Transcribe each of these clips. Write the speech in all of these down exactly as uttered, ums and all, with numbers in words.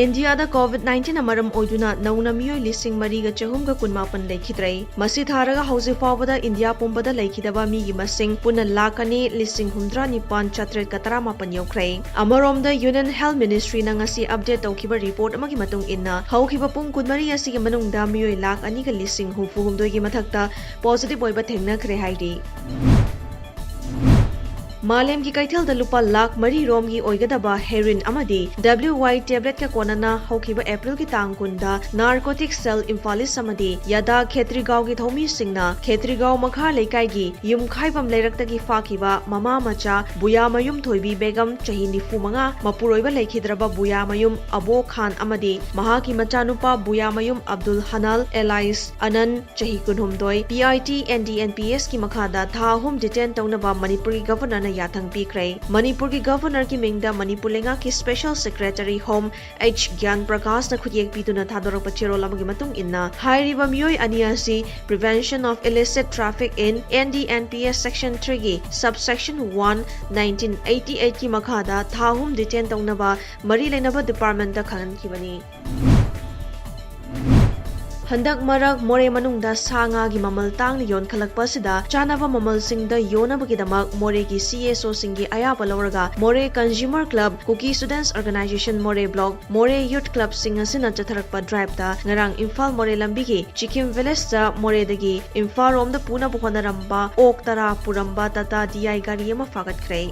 ꯏꯟꯗꯤꯌꯥꯗ COVID nineteen ꯅ ꯃꯔꯝ ꯑꯣꯏꯗꯨꯅ ꯅꯧꯅ ꯃꯤꯑꯣꯏ ꯂꯤꯁꯤꯡ ꯃꯔꯤꯒ ꯆꯍꯨꯝꯒ ꯀꯨꯟꯃꯥꯄꯟ ꯂꯩꯈꯤꯗ꯭ꯔꯦ꯫ ꯃꯁꯤ ꯊꯥꯔꯒ ꯍꯧꯖꯤꯛ ꯐꯥꯎꯕꯗ ꯏꯟꯗꯤꯌꯥ ꯄꯨꯝꯕꯗ ꯂꯩꯈꯤꯗꯕ ꯃꯤꯒꯤ ꯃꯁꯤꯡ ꯄꯨꯟꯅ ꯂꯥꯈ ꯑꯅꯤ ꯂꯤꯁꯤꯡ ꯍꯨꯝꯗ꯭ꯔꯥ ꯅꯤꯄꯥꯟ ꯆꯥꯇ꯭ꯔꯦꯠꯀ ꯇꯔꯥꯃꯥꯄꯟ ꯌꯧꯈ꯭ꯔꯦ꯫ ꯑꯃꯔꯣꯝꯗ, Union Health Ministry ꯅ ꯉꯁꯤ update ꯇꯧꯈꯤꯕ report ꯑꯃꯒꯤ ꯃꯇꯨꯡ ꯏꯟꯅ, ꯍꯧꯈꯤꯕ ꯄꯨꯡ ꯀꯨꯟꯃꯔꯤ ꯑꯁꯤꯒꯤ ꯃꯅꯨꯡꯗ ꯃꯤꯑꯣꯏ ꯂꯥꯈ ꯑꯅꯤꯒ ꯂꯤꯁꯤꯡ ꯍꯨꯝꯐꯨ ꯍꯨꯝꯗꯣꯏꯒꯤ ꯃꯊꯛꯇ positive ꯑꯣꯏꯕ ꯊꯦꯡꯅꯈ꯭ꯔꯦ ꯍꯥꯏꯔꯤ꯫ ꯃꯥꯂꯦꯝꯒꯤ ꯀꯩꯊꯦꯜꯗ ꯂꯨꯄꯥ ꯂꯥꯈ ꯃꯔꯤ ꯔꯣꯝꯒꯤ ꯑꯣꯏꯒꯗꯕ heroin ꯑꯃꯗꯤ WY tablet ꯀ ꯀꯣꯟꯅꯅ ꯍꯧꯈꯤꯕ April ꯒꯤ ꯇꯥꯡ ꯀꯨꯟꯗ narcotic cell Imphal East ꯑꯃꯗꯤ ꯌꯥꯗꯥ ꯈꯦꯇ꯭ꯔꯤꯒꯥꯎꯒꯤ ꯊꯧꯃꯤꯁꯤꯡꯅ ꯈꯦꯇ꯭ꯔꯤꯒꯥꯎ ꯃꯈꯥ ꯂꯩꯀꯥꯏꯒꯤ ꯌꯨꯝꯈꯥꯏꯕꯝ ꯂꯩꯔꯛꯇꯒꯤ ꯐꯥꯈꯤꯕ ꯃꯃꯥ ꯃꯆꯥ ꯕꯨꯌꯥꯃꯌꯨꯝ ꯊꯣꯏꯕꯤ ꯕꯦꯒꯝ, ꯆꯍꯤ ꯅꯤꯐꯨ ꯃꯉꯥ, ꯃꯄꯨꯔꯣꯏꯕ ꯂꯩꯈꯤꯗ꯭ꯔꯕ ꯕꯨꯌꯥꯃꯌꯨꯝ ꯑꯕꯣ ꯈꯥꯟ ꯑꯃꯗꯤ ꯃꯍꯥꯛꯀꯤ ꯃꯆꯥꯅꯨꯄꯥ ꯕꯨꯌꯥꯃꯌꯨꯝ ꯑꯕꯗꯨꯜ ꯍꯅꯥꯜ alias ꯑꯅꯟ, ꯆꯍꯤ ꯀꯨꯟꯍꯨꯝꯗꯣꯏ, PIT NDNPS ꯀꯤ ꯃꯈꯥꯗ ꯊꯥ ꯑꯍꯨꯝ detain ꯇꯧꯅꯕ ꯃꯅꯤꯄꯨꯔꯒꯤ Governor ꯅ ꯌꯥꯊꯪ ꯄꯤꯈ꯭ꯔꯦ꯫ ꯃꯅꯤꯄꯨꯔꯒꯤ Governor ꯒꯤ ꯃꯤꯡꯗ ꯃꯅꯤꯄꯨꯔ ꯂꯩꯉꯥꯛꯀꯤ Special Secretary Home H ꯒ꯭ꯌꯥꯟ ꯄ꯭ꯔꯀꯥꯁꯅ ꯈꯨꯠꯌꯦꯛ ꯄꯤꯗꯨꯅ ꯊꯥꯗꯣꯔꯛꯄ ꯆꯦꯔꯣꯜ ꯑꯃꯒꯤ ꯃꯇꯨꯡ ꯏꯟꯅ, ꯍꯥꯏꯔꯤꯕ ꯃꯤꯑꯣꯏ ꯑꯅꯤ ꯑꯁꯤ Prevention of Illicit Traffic in NDNPS Section three ꯒꯤ subsection one, nineteen eighty eight ꯀꯤ ꯃꯈꯥꯗ ꯊꯥ ꯑꯍꯨꯝ detain ꯇꯧꯅꯕ ꯃꯔꯤ ꯂꯩꯅꯕ department ꯇ ꯈꯪꯍꯟꯈꯤꯕꯅꯤ꯫ ꯍꯟꯗꯛ ꯃꯔꯛ ꯃꯣꯔꯦ ꯃꯅꯨꯡꯗ ꯁꯥ ꯉꯥꯒꯤ ꯃꯃꯜ ꯇꯥꯡꯅ ꯌꯣꯟꯈꯠꯂꯛꯄ ꯑꯁꯤꯗ ꯆꯥꯅꯕ ꯃꯃꯜꯁꯤꯡꯗ ꯌꯣꯟꯅꯕꯒꯤꯗꯃꯛ ꯃꯣꯔꯦꯒꯤ CSO ꯁꯤꯡꯒꯤ ꯑꯌꯥꯕ ꯂꯧꯔꯒ ꯃꯣꯔꯦ Consumer Club, Kuki Students Organisation Moreh Block, ꯃꯣꯔꯦ Youth Club ꯁꯤꯡ ꯑꯁꯤꯅ ꯆꯠꯊꯔꯛꯄ drive ꯇ ꯉꯔꯥꯡ ꯏꯝꯐꯥꯜ ꯃꯣꯔꯦ ꯂꯝꯕꯤꯒꯤ ꯆꯤꯈꯤꯝ village ꯇ ꯃꯣꯔꯦꯗꯒꯤ ꯏꯝꯐꯥꯜ ꯔꯣꯝꯗ ꯄꯨꯅꯕ ꯍꯣꯠꯅꯔꯝꯕ ꯑꯣꯛ ꯇꯔꯥ ꯄꯨꯔꯝꯕ Tata DI ꯒꯥꯔꯤ ꯑꯃ ꯐꯥꯒꯠꯈ꯭ꯔꯦ꯫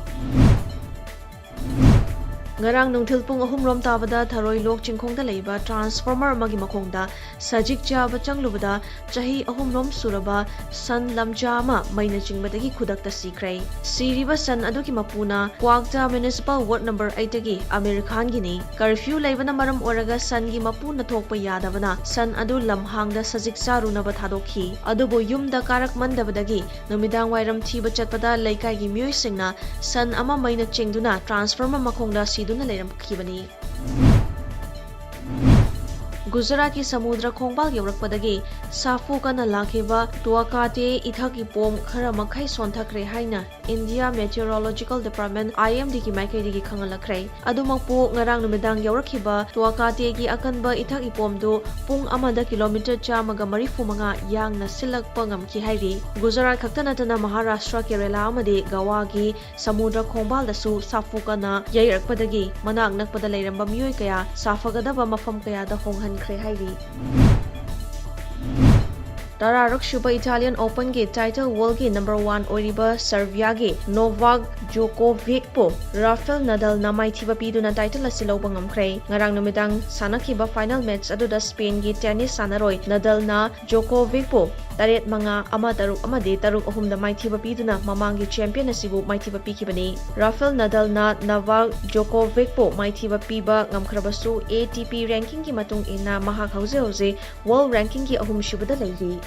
ꯉꯔꯥꯡ ꯅꯨꯡꯊꯤꯜ ꯄꯨꯡ ꯑꯍꯨꯝ ꯔꯣꯝ ꯇꯥꯕꯗ ꯊꯔꯣꯏ ꯂꯣꯛ ꯆꯤꯡꯈꯣꯡꯗ ꯂꯩꯕ transformer ꯑꯃꯒꯤ ꯃꯈꯣꯡꯗ ꯁꯖꯤꯛ ꯆꯥꯕ ꯆꯪꯂꯨꯕꯗ ꯆꯍꯤ ꯑꯍꯨꯝ ꯔꯣꯝ ꯁꯨꯔꯕ ꯁꯟ ꯂꯝꯆꯥ ꯑꯃ ꯃꯩꯅ ꯆꯤꯡꯕꯗꯒꯤ ꯈꯨꯗꯛꯇ ꯁꯤꯈ꯭ꯔꯦ꯫ ꯁꯤꯔꯤꯕ ꯁꯟ ꯑꯗꯨꯒꯤ ꯃꯄꯨꯅ ꯀ꯭ꯋꯥꯛꯇꯥ Municipal Ward number eight ꯇꯒꯤ ꯑꯃꯤꯔ ꯈꯥꯟꯒꯤꯅꯤ꯫ Curfew ꯂꯩꯕꯅ ꯃꯔꯝ ꯑꯣꯏꯔꯒ ꯁꯟꯒꯤ ꯃꯄꯨꯅ ꯊꯣꯛꯄ ꯌꯥꯗꯕꯅ ꯁꯟ ꯑꯗꯨ ꯂꯝꯍꯥꯡꯗ ꯁꯖꯤꯛ ꯆꯥꯔꯨꯅꯕ ꯊꯥꯗꯣꯛꯈꯤ꯫ ꯑꯗꯨꯕꯨ ꯌꯨꯝꯗ ꯀꯥꯔꯛꯃꯟꯗꯕꯗꯒꯤ ꯅꯨꯃꯤꯗꯥꯡ ꯋꯥꯏꯔꯝ ꯊꯤꯕ ꯆꯠꯄꯗ ꯂꯩꯀꯥꯏꯒꯤ ꯃꯤꯑꯣꯏꯁꯤꯡꯅ ꯁꯟ ꯑꯃ ꯃꯩꯅ ꯆꯤꯡꯗꯨꯅ transformer ꯃꯈꯣꯡꯗ ꯁꯤꯗꯨꯅ ꯂꯩꯔꯝꯈꯤꯕꯅꯤ꯫ ꯒꯨꯖꯔꯥꯠꯀꯤ ꯁꯃꯨꯗ꯭ꯔ ꯈꯣꯡꯕꯥꯜ ꯌꯧꯔꯛꯄꯗꯒꯤ ꯁꯥꯐꯨ ꯀꯟꯅ ꯂꯥꯛꯈꯤꯕ ꯇꯨꯋꯥꯀꯥꯇꯦ ꯏꯊꯛ ꯏꯄꯣꯝ ꯈꯔ ꯃꯈꯩ ꯁꯣꯟꯊꯈ꯭ꯔꯦ ꯍꯥꯏꯅ India Meteorological Department, I M D, ꯒꯤ ꯃꯥꯏꯀꯩꯗꯒꯤ ꯈꯪꯍꯜꯂꯛꯈ꯭ꯔꯦ꯫ ꯑꯗꯨꯃꯛꯄꯨ, ꯉꯔꯥꯡ ꯅꯨꯃꯤꯗꯥꯡ ꯌꯧꯔꯛꯈꯤꯕ ꯇꯨꯋꯥꯀꯥꯇꯦꯒꯤ ꯑꯀꯟꯕ ꯏꯊꯛ ꯏꯄꯣꯝꯗꯨ ꯄꯨꯡ ꯑꯃꯗ ꯀꯤꯂꯣꯃꯤꯇꯔ ꯆꯥꯝꯃꯒ ꯃꯔꯤꯐꯨ ꯃꯉꯥ ꯌꯥꯡꯅ ꯁꯤꯜꯂꯛꯄ ꯉꯝꯈꯤ ꯍꯥꯏꯔꯤ꯫ ꯒꯨꯖꯔꯥꯠ ꯈꯛꯇ ꯅꯠꯇꯅ ꯃꯍꯥꯔꯥꯁꯇ꯭ꯔ, ꯀꯦꯔꯦꯂꯥ ꯑꯃꯗꯤ ꯒꯋꯥꯒꯤ ꯁꯃꯨꯗ꯭ꯔ ꯈꯣꯡꯕꯥꯜꯗꯁꯨ ꯁꯥꯐꯨ ꯀꯟꯅ ꯌꯩꯔꯛꯄꯗꯒꯤ ꯃꯅꯥꯛ ꯅꯛꯄꯗ ꯂꯩꯔꯝꯕ ꯃꯤꯑꯣꯏ ꯀꯌꯥ ꯁꯥꯐꯒꯗꯕ ꯃꯐꯝ ꯀꯌꯥꯗ ꯍꯣꯡꯍꯟꯈ꯭ꯔꯦ ꯍꯥꯏꯔꯤ꯫ ꯇꯔꯥꯔꯛ ꯁꯨꯕ Italian Open ꯒꯤ title world ꯒꯤ number one ꯑꯣꯏꯔꯤꯕ Serbia ꯒꯤ Novak Djokovic ꯄꯨ Rafael Nadal ꯅ ꯃꯥꯏꯊꯤꯕ ꯄꯤꯗꯨꯅ title ꯑꯁꯤ ꯂꯧꯕ ꯉꯝꯈ꯭ꯔꯦ꯫ ꯉꯔꯥꯡ ꯅꯨꯃꯤꯗꯥꯡ ꯁꯥꯟꯅꯈꯤꯕ final match ꯑꯗꯨꯗ Spain ꯒꯤ tennis ꯁꯥꯟꯅꯔꯣꯏ Nadal ꯅ Djokovic ꯄꯨ ꯇꯔꯦꯠ ꯃꯉꯥ, ꯑꯃ ꯇꯔꯨꯛ ꯑꯃꯗꯤ ꯇꯔꯨꯛ ꯑꯍꯨꯝꯗ ꯃꯥꯏꯊꯤꯕ ꯄꯤꯗꯨꯅ ꯃꯃꯥꯡꯒꯤ champion ꯑꯁꯤꯕꯨ ꯃꯥꯏꯊꯤꯕ ꯄꯤꯈꯤꯕꯅꯤ꯫ Rafael Nadal ꯅ Novak Djokovic ꯄꯨ ꯃꯥꯏꯊꯤꯕ ꯄꯤꯕ ꯉꯝꯈ꯭ꯔꯕꯁꯨ, A T P ranking ꯒꯤ ꯃꯇꯨꯡ ꯏꯟꯅ ꯃꯍꯥꯛ ꯍꯧꯖꯤꯛ ꯍꯧꯖꯤꯛ world ranking ꯒꯤ ꯑꯍꯨꯝꯁꯨꯕꯗ ꯂꯩꯔꯤ꯫